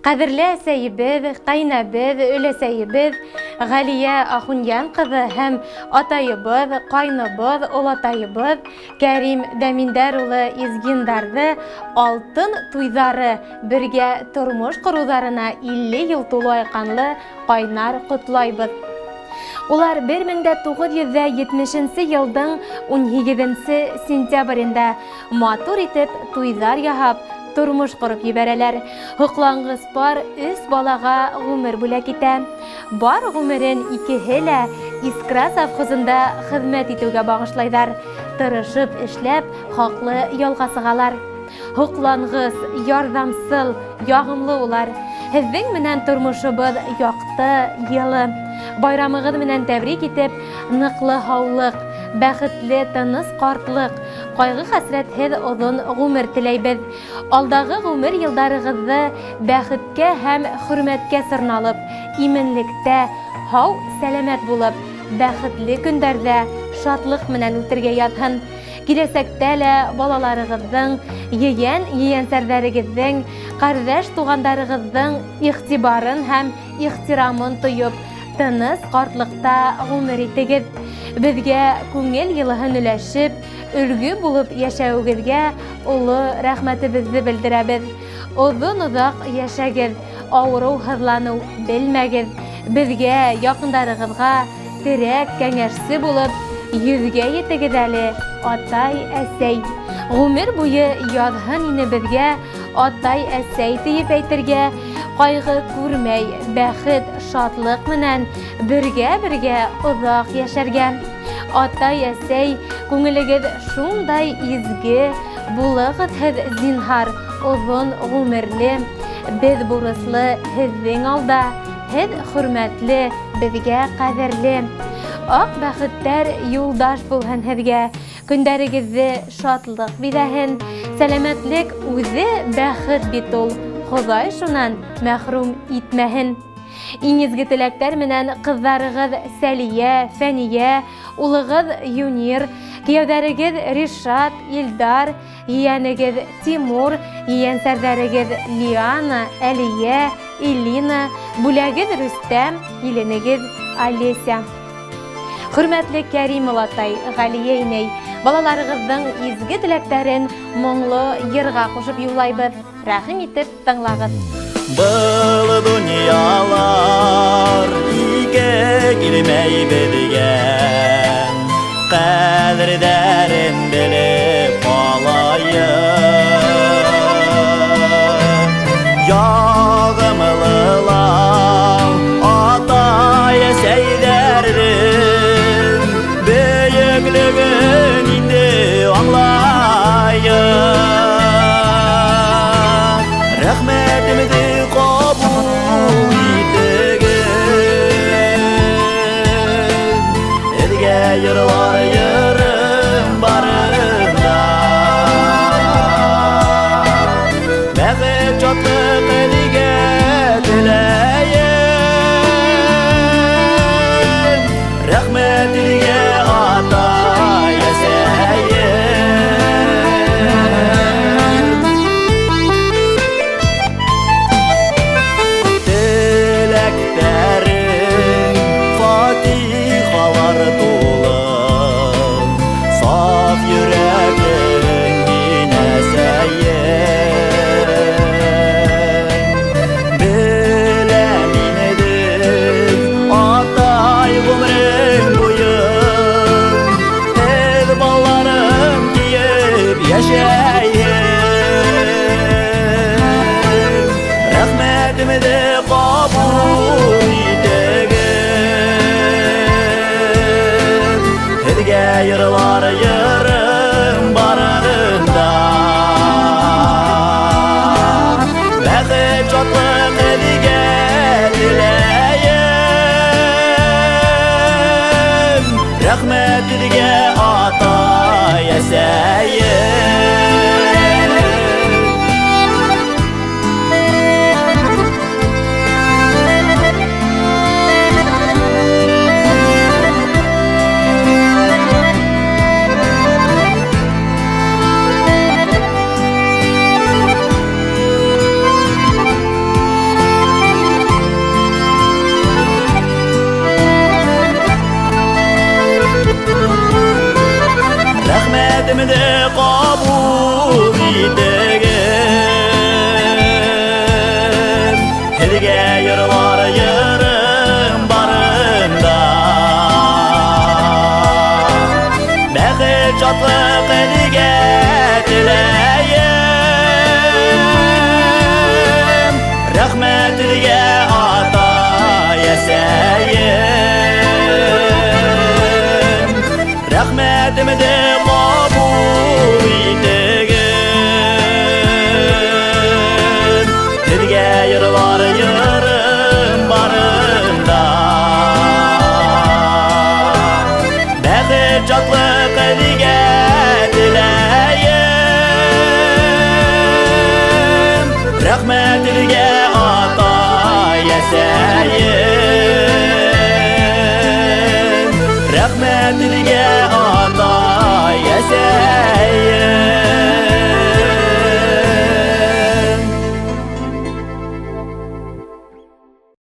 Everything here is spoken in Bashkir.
Ҡәҙерле әсәйебеҙ, ҡәйнәбеҙ, өләсәйебеҙ Ғәлиә Ахунйән ҡыҙы һәм атайыбыҙ, ҡайныбыҙ, олатайыбыҙ Кәрим Дәминдәр улы Изгиндарҙы алтын туйҙары бергә тормош ҡороуҙарына 50 йыл тулыу айҡанлы ҡайнар ҡотлайбыҙ. Улар 1970 йылдың 18 сентябрендә матур итеп туйҙар яһап, тормош ҡороп ебәрәләр. Һоҡланғыс пар өс балаға ғүмер бүләк итә. Бар ғүмерен икеһе лә Искра совхозында хеҙмәт итеүгә бағышлайҙар. Тырышып эшләп, хаҡлы ялға сығалар. Һоҡланғыс, ярҙамсыл, яғымлы улар. Һеҙҙең менән тормошобоҙ яҡты, йылы. Байрамығыҙ менән тәбрик итеп, ныҡлы һаулыҡ, бәхетле тыныс ҡартлыҡ, ҡайғы-хәсрәтһеҙ оҙон ғүмер теләйбеҙ. Алдағы ғүмер йылдарығыҙҙы бәхеткә һәм хөрмәткә сырналып, именлектә, һау-сәләмәт булып, бәхетле көндәрҙә шатлыҡ менән үтергә яҙһын. Киләсәктә лә балаларығыҙҙың, ейән-ейәнсәрҙәрегеҙҙең, ҡәрҙәш туғандарығыҙҙың иғтибарын һәм ихтирамын тойоп, тыныс ҡартлыҡта ғүмер итегеҙ. Беҙгә күңел йылыһын өләшеп, өлгө булып йәшәүегеҙгә оло рәхмәтебеҙҙе белдерәбеҙ. Оҙон-оҙаҡ йәшәгеҙ, ауырыу-һыҙланыу белмәгеҙ. Беҙгә, яҡындарығыҙға терәк, кәңәшсе булып, йөҙгә етегеҙ әле, атай, әсәй. Ғүмер буйы яҙһын ине беҙгә атай, әсәй тиеп әйтергә, ҡайғы күрмәй, бәхет, шатлыҡ менән бергә-бергә оҙаҡ йәшәргә. Атай, әсәй, күңелегеҙ шундай изге, булығыҙ һеҙ, зинһар, оҙон ғүмерле. Беҙ бурыслы һеҙҙең алда, һеҙ хөрмәтле, беҙгә ҡәҙерле. Аҡ бәхеттәр юлдаш булһын һеҙгә, көндәрегеҙҙе шатлыҡ биҙәһен. Сәләмәтлек үҙе бәхет бит ул, Хоҙай шунан мәхрүм итмәһен. Иң изге теләктәр менән ҡыҙҙарығыҙ Сәлиә, Фәниә, улығыҙ Юнир, кейәүҙәрегеҙ Ришат, Илдар, ейәнегеҙ Тимур, ейәнсәрҙәрегеҙ Лиана, Әлиә, Элина, бүләгеҙ Рөстәм, киленегеҙ Олеся. Хөрмәтле Кәрим олатай, Ғәлиә инәй, балаларығыҙҙың изге теләктәрен моңло йырға ҡушып юллайбыҙ. Рәхим итеп тыңлағыҙ. Был донъялар ике килмәй беҙгә, ҡәҙерҙәрен белеп ҡалайыҡ. Яғымлыла атай-әсәйҙәрҙең бөйөклөгөн инде аңлайыҡ. Рәхмәтемде ҡабул итегеҙ, һеҙгә йырлар йырым барында. Бәхет, шатлыҡ һеҙгә теләйем, рәхмәт һеҙгә, атай-әсәйем. Теләктәрең фатихалар тулы, саф йөрәклең һин, әсәйем. Беләм инде, атай, ғүмерең буйы һеҙ балаларым тиеп йәшәйем. Рәхмәтемде ҡабул итегеҙ, һеҙгә йырлар йырым барында. Бәхет, шатлыҡ һеҙгә теләйем, рәхмәт һеҙгә, атай-әсәйем. итегеҙ. Һеҙгә йырлар йырым барында. Бәхет, шатлыҡ һеҙгә теләйем. Рәхмәт һеҙгә, атай, әсәйем. Рәхмәтемде ҡабул итегеҙ. Һеҙгә йырлар йырым барында. Бәхет, шатлыҡ һеҙгә теләйем. Рәхмәт һеҙгә, атай, әсәйем. Рәхмәт һеҙгә.